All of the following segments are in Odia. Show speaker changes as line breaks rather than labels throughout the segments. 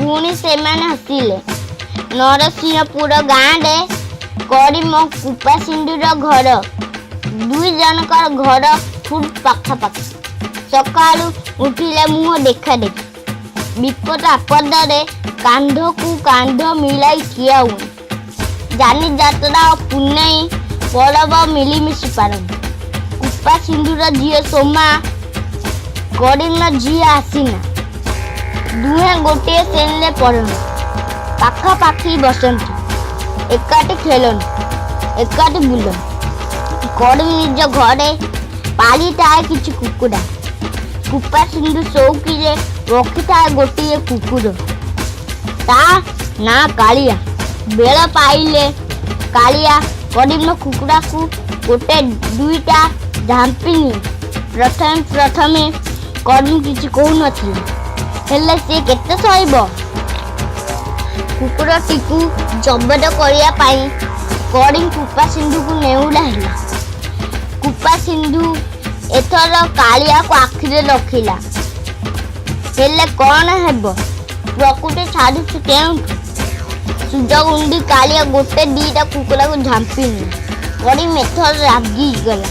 ପୁଣି ସେମାନେ ହସିଲେ। ନରସିଂହପୁର ଗାଁରେ କରିମ କୃପାସିନ୍ଧୁର ଘର। ଦୁଇ ଜଣଙ୍କର ଘର ଖୁବ୍ ପାଖାପାଖି। ସକାଳୁ ଉଠିଲେ ମୁହଁ ଦେଖାଦେଖି। ବିପଦ ଆପଦରେ କାନ୍ଧକୁ କାନ୍ଧ ମିଳାଇ ଠିଆ ହୁଅନ୍ତି। ଯାନିଯାତ୍ରା ଓ ପୁନେଇ ପରବ ମିଳିମିଶି ପାଳନ୍ତି। କୃପାସିନ୍ଧୁର ଝିଅ ସୋମା, କରିମର ଝିଅ ହାସିନା। ଦୁହେଁ ଗୋଟିଏ ଶ୍ରେଣୀରେ ପଢ଼ନ୍ତି। ପାଖାପାଖି ବସନ୍ତି। ଏକାଠି ଖେଳନ୍ତି, ଏକାଠି ବୁଲନ୍ତି। କରିମ ନିଜ ଘରେ ପାଳିଥାଏ କିଛି କୁକୁଡ଼ା। କୃପାସିନ୍ଧୁ ଚୌକିରେ ରଖିଥାଏ ଗୋଟିଏ କୁକୁର। ତା ନାଁ କାଳିଆ। ବେଳ ପାଇଲେ କାଳିଆ କରିମ କୁକୁଡ଼ାକୁ ଗୋଟେ ଦୁଇଟା ଝାମ୍ପି ନିଏ। ପ୍ରଥମେ ପ୍ରଥମେ କରିମ କିଛି କହୁନଥିଲା। ହେଲେ ସେ କେତେ ସହିବ? କୁକୁରଟିକୁ ଜବତ କରିବା ପାଇଁ କରିମ କୃପାସିନ୍ଧୁକୁ ନେହୁରା ହେଲା। କୃପାସିନ୍ଧୁ ଏଥର କାଳିଆକୁ ଆଖିରେ ରଖିଲା। ହେଲେ କଣ ହେବ, ପ୍ରକୃତି ଛାଡୁଛି କେଉଁଠୁ? ସୁଯୋଗ ଉଣ୍ଡି କାଳିଆ ଗୋଟେ ଦିଟା କୁକୁଡ଼ାକୁ ଝାମ୍ପି ନିଏ। କରିମ ଏଥର ରାଗିଗଲା।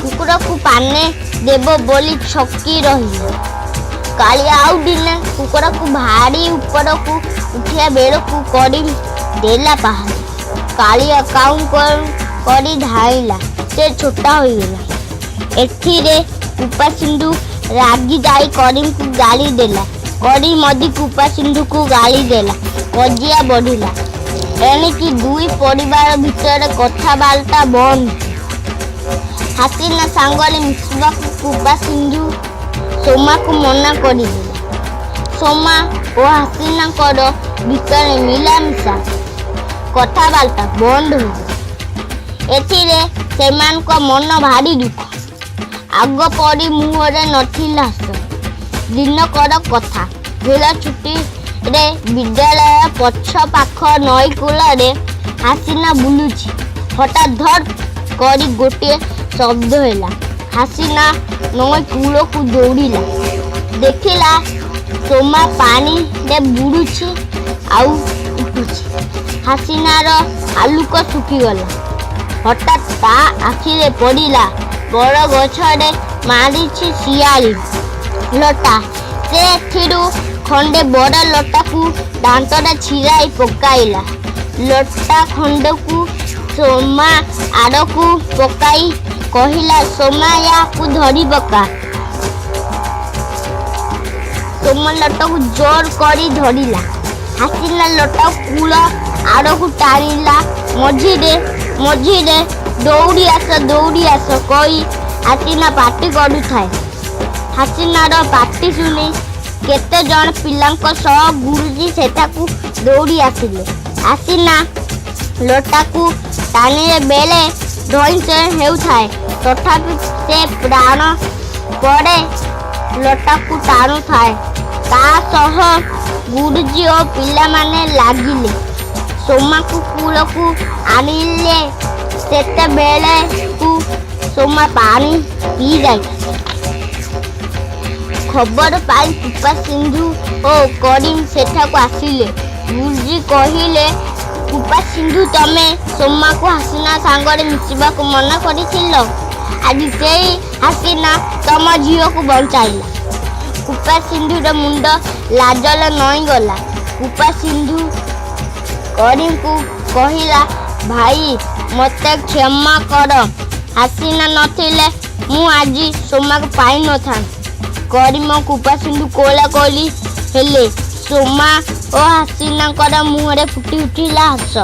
କୁକୁରକୁ ପାନେ ଦେବ ବୋଲି ଛକି ରହିଲା। କାଳିଆ ଆଉ ଦିନେ କୁକୁରକୁ ଭାରି ଉପରକୁ ଉଠିବା ବେଳକୁ କରିମ ଦେଲା ପାହାରେ। କାଳିଆ କାଉଁ କାଉଁ କରି ଧାଇଁଲା। ସେ ଛୋଟା ହୋଇଗଲା। ଏଥିରେ କୃପାସିନ୍ଧୁ ରାଗି ଯାଇ କରିମକୁ ଗାଳି ଦେଲା। କରିମ ମଧ୍ୟ କୃପାସିନ୍ଧୁକୁ ଗାଳି ଦେଲା। କଜିଆ ବଢ଼ିଲା। ଏଣିକି ଦୁଇ ପରିବାର ଭିତରେ କଥାବାର୍ତ୍ତା ବନ୍ଦ। ହାସିନା ସାଙ୍ଗରେ ମିଶିବାକୁ କୃପାସିନ୍ଧୁ ସୋମାକୁ ମନା କରିଦେଲା। ସୋମା ଓ ହାସିନାଙ୍କର ଭିତରେ ମିଳାମିଶା, କଥାବାର୍ତ୍ତା ବନ୍ଦ ହୋଇଗଲା। ଏଥିରେ ସେମାନଙ୍କ ମନ ଭାରି ଦୁଃଖ। ଆଗ ପରି ମୁହଁରେ ନଥିଲା ହସ। ଦିନକର କଥା। ଖେଳ ଛୁଟିରେ ବିଦ୍ୟାଳୟ ପଛ ପାଖ ନଈ କୂଳରେ ହାସିନା ବୁଲୁଛି। ହଠାତ୍ ଧଡ଼ କରି ଗୋଟିଏ ଶବ୍ଦ ହେଲା। ହାସିନା ନଈ କୂଳକୁ ଦୌଡ଼ିଲା। ଦେଖିଲା, ସୋମା ପାଣିରେ ବୁଡୁଛି ଆଉ ଉଠୁଛି। ହାସିନାର ଆଲୁକ ଶୁଖିଗଲା। ହଠାତ୍ ତା ଆଖିରେ ପଡ଼ିଲା, ବର ଗଛରେ ମାଡ଼ିଛି ଶିଆଳି ଲଟା। ସେଥିରୁ ଖଣ୍ଡେ ବଡ଼ ଲଟାକୁ ଦାନ୍ତରେ ଛିଡ଼ାଇ ପକାଇଲା। ଲଟା ଖଣ୍ଡକୁ ସୋମା ଆଡ଼କୁ ପକାଇ କହିଲା, "ସୋମା, ୟାକୁ ଧରି ପକା।" ସୋମା ଲଟାକୁ ଜୋର କରି ଧରିଲା। ହାସିନା ଲଟା କୂଳ ଆଡ଼କୁ ଟାଣିଲା। ମଝିରେ ମଝିରେ "ଦୌଡ଼ି ଆସ, ଦୌଡ଼ି ଆସ" କହି ହାସିନା ପାଟି କରୁଥାଏ। ହାସିନାର ପାଟି ଶୁଣି କେତେ ଜଣ ପିଲାଙ୍କ ସହ ଗୁରୁଜୀ ସେଠାକୁ ଦୌଡ଼ି ଆସିଲେ। ହାସିନା ଲଟାକୁ ଟାଣିବା ବେଳେ ଧଇଁ ସଇଁ ହେଉଥାଏ। ତଥାପି ସେ ପ୍ରାଣ ପଣେ ଲଟାକୁ ଟାଣୁଥାଏ। ତା ସହ ଗୁରୁଜୀ ଓ ପିଲାମାନେ ଲାଗିଲେ। ସୋମାକୁ କୂଳକୁ ଆଣିଲେ। ସେତେବେଳକୁ ସୋମା ପାଣି ପିଇ ଯାଇଥାଏ। ଖବର ପାଇ କୃପାସିନ୍ଧୁ ଓ କରିମ ସେଠାକୁ ଆସିଲେ। ଗୁରୁଜୀ କହିଲେ, "କୃପାସିନ୍ଧୁ, ତମେ ସୋମାକୁ ହାସିନା ସାଙ୍ଗରେ ମିଶିବାକୁ ମନା କରିଥିଲ। ଆଜି ସେଇ ହାସିନା ତମ ଝିଅକୁ ବଞ୍ଚାଇଲା।" କୃପାସିନ୍ଧୁର ମୁଣ୍ଡ ଲାଜରେ ନଇଁଗଲା। କୃପାସିନ୍ଧୁ କରିମକୁ କହିଲା, "ଭାଇ, ମୋତେ କ୍ଷମା କର। ହାସିନା ନଥିଲେ ମୁଁ ଆଜି ସୋମାକୁ ପାଇନଥାନ୍ତି।" କରିମ କୃପାସିନ୍ଧୁ କୋଳା କୋଳି ହେଲେ। ସୋମା ଓ ହାସିନାଙ୍କର ମୁହଁରେ ଫୁଟି ଉଠିଲା ହସ।